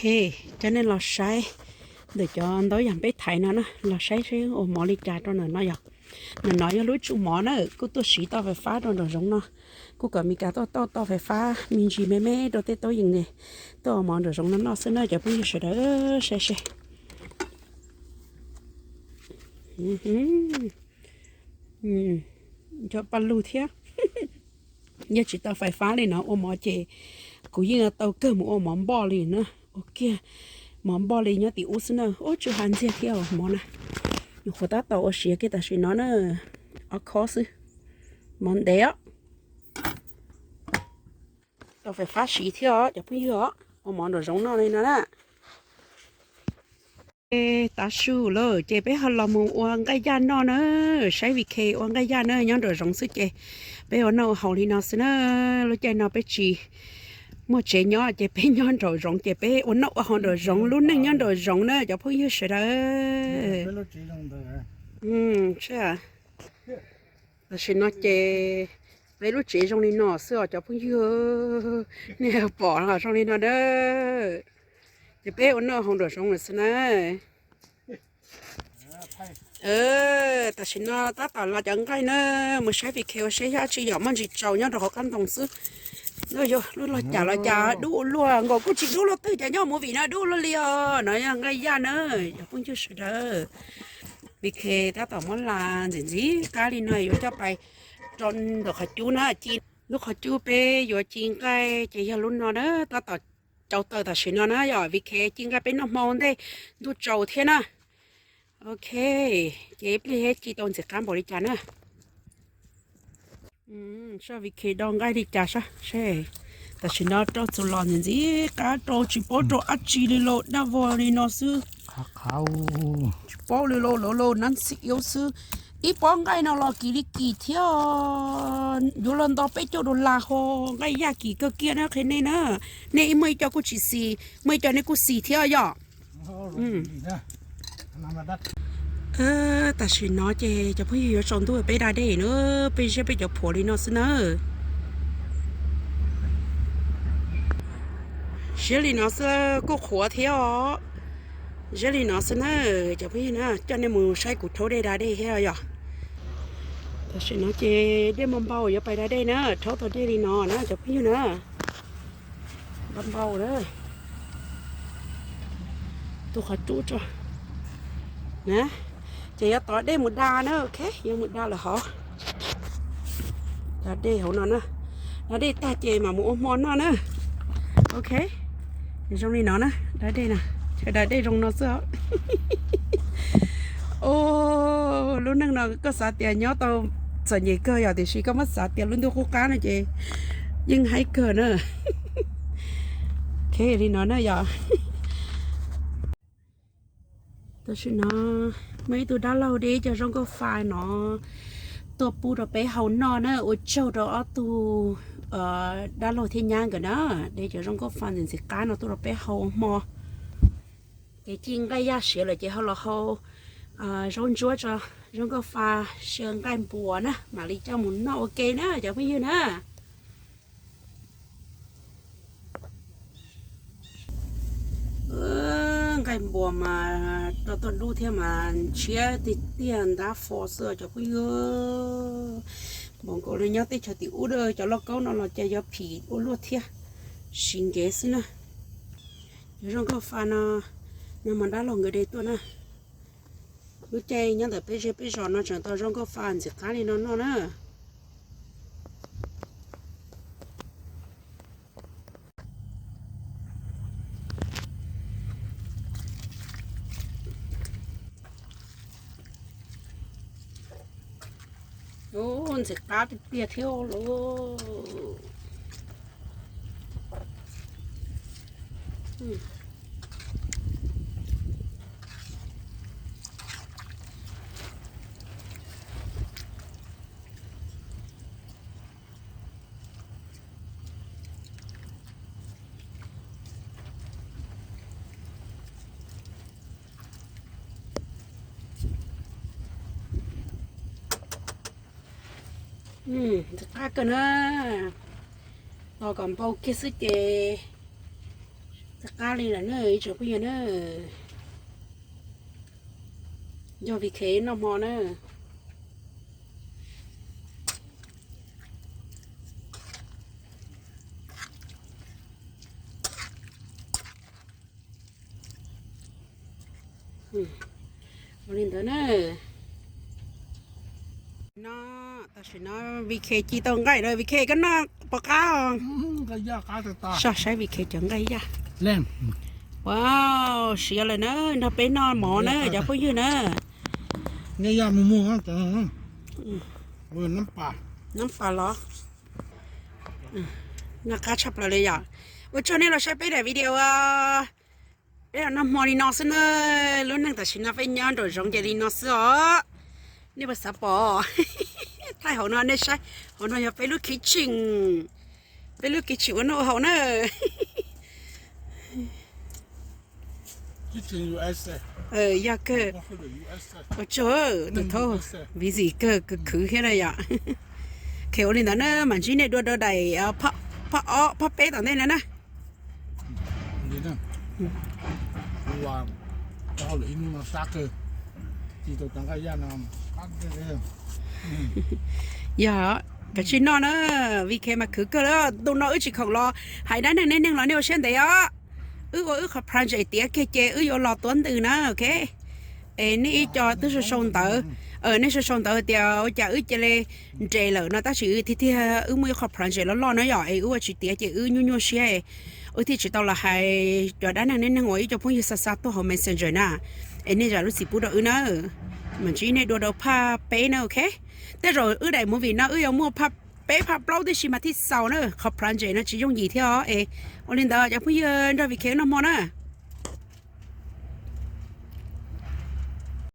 Ok, coj nej los saib ntawm cov ntaub yam peb thaiv no na, los saib seb ua mov li cas rau ntawm no yog. Ntawm no yog lub tsu mov na, kuj tuaj siv tau fais fab rau nraum zoov no. Kuj kom Meskas tuaj tau tau fais fab me ntsis me me rau tej taub yees tuaj ua mov nraum zoov no noj xwb na cov phooj ywg sawv daws, saib seb. Cov paj lug thiab. Yog tsis tau fais fab li no ua mov ces kuv yeej tau kawg mus ua mov npoj li na. Ua kiag mov npoj li nyob tim ub xwb na, ua tsuj hav ntxiag thiab mov na. Nyuam qhuav tab tom ua siav kiag tam sim no na, ob khob xwb, mov ntev os. Tau fais fab siv thiab os cov phooj ywg os, ua mov nraum zoov noj li no na. Tav su lawm ces peb ho los mus ua nqaij yaj noj na, saib Vik Khe ua nqaij yaj na, nyob nraum zoov xwb ces peb ua noj ua haus li no xwb na. Lub caij no peb tsis muaj tsev nyob ces peb nyob nraum zoov ces peb ua noj ua haus nraum zoov, lub neej nyob nraum zoov na cov phooj ywg sawv daws. Tam sim no ces peb lub tsev zoo li no xwb os cov phooj ywg, nej pom zoo li no na. Ces peb ua noj haus nraum zoov lawm xwb na. Tam sim no tab tom los cov nqaij na, mus saib Vik Khe ua seb yog dab tsi yom, muaj ntsis tsaus nyob rau hauv qab ntoo xwb. Yog lub los cas los cas dub ua luaj, nkaus kuj tsis dub luaj twg cas nyob movie no dub luaj li os. No yog nqaij yaj na cov phooj ywg sawv daws. Vik Khe tab tom muab la ntxim ntxim qab li no yuav coj pais rau ntawm qhov cub na, ci lub qhov cub peb yuav ci nqaij ces yog lub no na, tab tom cau taws tam sim no na yom, Vik Khe ci nqaij peb noj hmo ua ntej ntuj tsaus thiab na. Ok, ces ib pliag ci tau ntxim qab npaum li cas na. Saib Vik Khe do nqaij li cas saib. Tam sim no rau txus los ntxim ntxim qab rau tsis paub rau dab tsi li lauj, daj vog li no xwb. Tsis paub li lauj, lawv lauj nab ntxim iab xwb. Ib pob nqaij no los kim li kim thiab, yuav los nto peb caug dollar ho, nqaij yaj kim kawg kiag na qhia nej na. Nej ib muaj ib co kuj tsis xis, muaj ib co nej kuj xis thiab yom. Tam sim no ces cov phooj ywg yuav tsaus ntuj peb da dej na, peb ziab peb cov phuam li no xwb na. Ziab li no xwb kuj qhuav thiab os. Ziab li no xwb na, cov phooj ywg na, coj nej mus saib kuv rhaub dej da dej thiab yom. Tam sim no ces dej npau npau yuav pais da dej na, rhaub tau dej li no na cov phooj ywg na. Npau npau na. Tu qhov cub tso na. Ces yuav tov dej mus da na, ok, yuav mus da lawm hov. Da dej hauv no na. Da dej tag ces mam mus ua hmo noj na. Ok, zoo li no na, da dej na, chaw da dej zoo no xwb os. Lub neej no koj xav tias nyob tau txom nyem kawg yom, tiam sis koj muab xav tias lub ntuj qub qab no ces yeej haib kawg na. Ok, li no na yom. Tam sim no muaj ib tug dab laug de cov zaub nkauj fa no tuaj pub rau peb haus noj na, ua tsaug rau ob tug dab laug thiab nyab nkawd na, de cov zaub nkauj fa ntxim ntxim qab no tuaj rau peb haus hmo. Ces ci nqaij yaj siav lawm ces ho los hau zaub ntsuab tso, zaub nkauj fa, sia nqaij npuas na, mam li coj mus noj ua ke na cov phooj ywg na. Nqaij npuas mas rau tuaj dub thiab mas ntshiab tiag tiag, ntab fo xwb cov phooj ywg. Npaum nkaus li nyob teb chaws tim ub cov lauj kaub no los cas yuav phim ua luaj thiab, siv nkev xwb na. Cov zaub nkauj fa no, nag hmo dab laug nkawd de tuaj na. Lub caij nyob ntawm peb zej peb zos no tseem tau zaub nkauj fa ntxim qab li no noj na. Ntxim qab tiag tiag thiab lauj. Ntxim qab kawg na. Tos kom npau kiag xwb ces Tag qab li lawm na ib tsoom phooj ywg na. Yog V K noj hmo na. Ua li ntawd na. No, tam sim no V K ci tau nqaij lawm, V K koj noj puas qab os? Saib V K cov nqaij yaj. Wow, siav lawm na, nrog peb noj mov na cov phooj ywg na. Nab pas los. Noj qab tshaj plaws li yom. Ua tsaug nej los saib peb daim video. Peb los noj hmo li no xwb na. Lub neej tam sim no peb nyob nraum zoov ces li no xwb os. Nej puas xav pom? Thaij hauv no nej saib, hauv no yog peb lub kitchen. Peb lub kitchen ua noj ua haus na. Yog kawg. Ua tsaug, tus thaub visit kawg, khwv khwv thiab na yom. Ok, ua li ntawd na, mam ntsib nej dua rau daim phab ob phab peb tom ntej no na. Yog, kav tsij noj na, V K mas khwv kawg li. Ntu no wb tsis khoom los hais dab neeg neej neeg los nej ua siab ntev os. Wb ua wb qhov project tiav kiag ces wb yuav los tuav ntws na, ok. Es nej ib co twb sau sau ntawv, nej sau sau ntawv tias ua cas wb cia li nres lawm no, tab sis tiag tiag wb muaj ib qho project loj loj na yom, es wb ua tsis tiav ces wb nyuaj nyuaj siab, wb thiaj tsis tau los hais cov dab neeg neej neeg uas ib co phooj ywg xa xa tuaj hauv Messenger na. Es nej zam lub txim pub rau wb na. Mam ntsib nej dua rau phab peb na, ok. Tej zaum wb daim movie no wb yuav muaj phab peb phab plaub tib si mas thiaj xaus na, qhov project no tsis yooj yim thiab os. Es ua li ntawd cov phooj ywg nrog V K noj hmo na.